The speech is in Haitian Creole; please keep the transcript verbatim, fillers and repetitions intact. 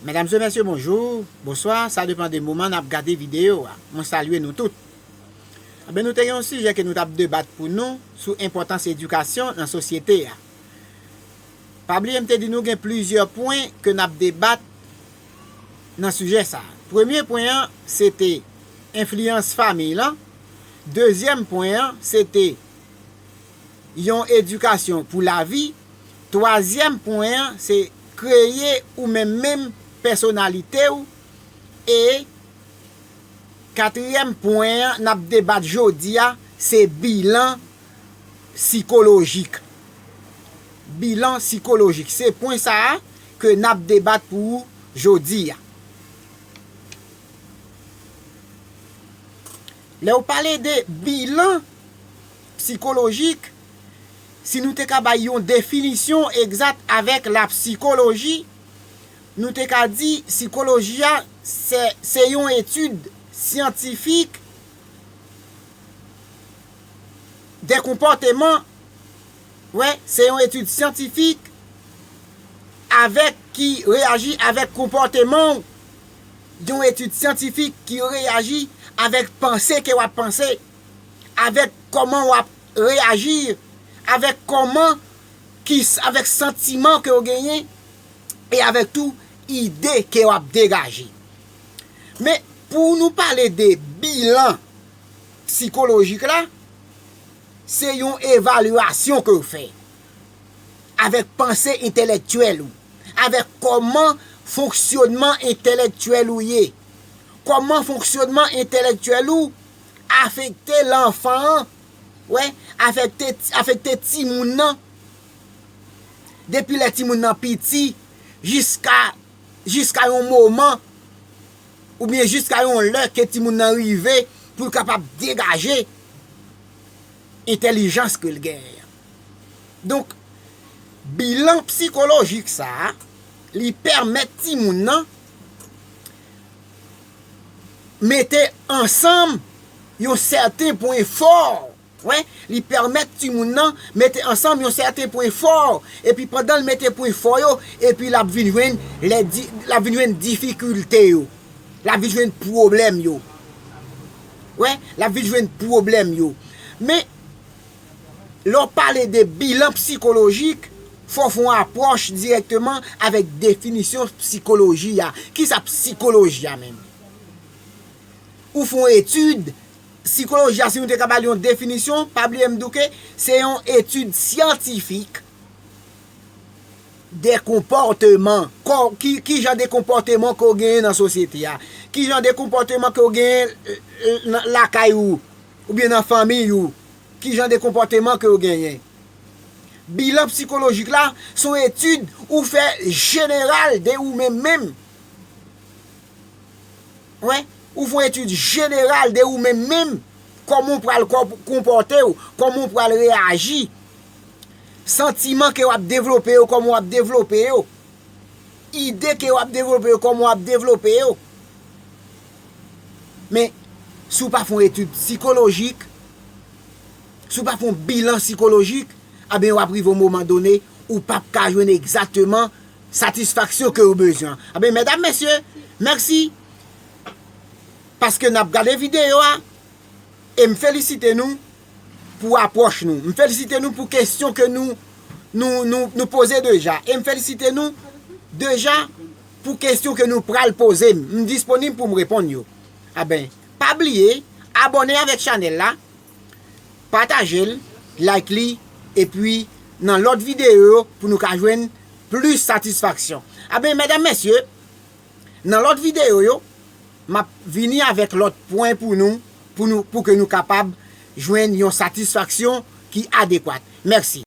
Medam e mesye, bonjou, bonswa, sa depann de moman n ap gade videyo a. Mwen salye nou tout. Enben, nou te gen yon sijè ke nou t ap debat pou nou sou enpòtans edikasyon nan sosyete a. Pa bliye m te di nou gen plizyè pwen ke n ap debat nan sijè sa a. Premye pwen an, se te enfliyans fanmiy lan. Dezyèm pwen an, se te yon edikasyon pou lavi. Twazyèm pwen an, se kreye ou menm menm pèsonalite w. E katriyèm pwen an, n ap debat jodi a, se bilan sikolojik. Bilan sikolojik. Se pwen sa a ke n ap debat pou jodi a. Lè w pale de bilan sikolojik, si nou te ka bay yon definisyon egzat avèk lapsikoloji, nou te ka di sikoloji a se, se yon etid syantifik de konpòteman, wè, se yon etid syantifik avèk, ki reyaji avèk konpòteman w, yon etid syantifik ki reyaji avèk panse ke w ap panse, avèk kòman w ap reyaji, avèk kòman, ki, avèk santiman ke w genyen, e avèk tou ide ke w ap degaje. Men, pou nou pale de bilan sikolojik la, se yon evalyasyon ke w fè avèk panse entèlektyèl ou, avèk kòman fonksyònman entèlektyèl ou ye, kòman fonksyònman entèlektyèl ou afekte lanfan an, wè, afekte, afekte timoun nan, depi lè timoun nan piti, jiska, jiska yon moman, oubyen jiska yon lè ke timoun nan rive pou l kapab degaje entèlijans ke l genyen an. Donk, bilan sikolojik sa a, li pèmèt timoun nan mete ansanm yon sèten pwen fò. Wè, li pèmèt timoun nan mete ansanm yon sèten pwen fò. Epi pandan l mete pwen fò yo, epi l ap vin jwenn lè di, l ap vin jwenn difikilte yo. L ap vin jwenn pwoblèm yo. Wè, l ap vin jwenn pwoblèm yo. Men, lè w pale de bilan sikolojik, fò w fè yon apwòch dirèkteman avèk definisyon sikoloji a. Kisa sikoloji a menm? Ou fè yon etid, sikoloji a, si nou te ka ba l yon definisyon, pa bliye m di w ke se yon etid syantifik de konpòteman. Kò-, ki, ki jan de konpòteman ke w genyen nan sosyete a? Ki jan de konpòteman ke w genyen, e, e, nan, lakay ou, oubyen nan fanmiy ou? Ki jan de konpòteman ke w genyen? Bilan sikolojik la, se yon etid ou fè jeneral de ou menm menm. Wè, ou fè yon etid jeneral de ou menm menm. Kòman w pral kò-, konpòte w, kòman w pral reyaji. Santiman ke w ap devlope yo, kòman w ap devlope yo. Ide ke w ap devlope yo, kòman w ap devlope yo. Men, si w pa fè yon etid sikolojik, si w pa fè yon bilan sikolojik, enben, w ap rive yon moman done, ou p ap ka jwenn egzakteman satisfaksyon ke w bezwen. Enben, medam, mesye, mèsi paske n ap gade videyo a. E m felisite nou pou apwòch nou. M felisite nou pou kesyon ke nou, nou, nou, nou poze deja. E m felisite nou deja pou kesyon ke nou pral poze m. M disponib pou m reponn yo. Enben, pa bliye, abòne avèk chanèl la, pataje l, like li, epi nan lòt videyo yo pou nou ka jwenn plis satisfaksyon. Enben, medam, mesye, nan lòt videyo yo, m ap vini avèk lòt pwen pou nou, pou nou, pou ke nou kapab jwenn yon satisfaksyon ki adekwat. Mèsi.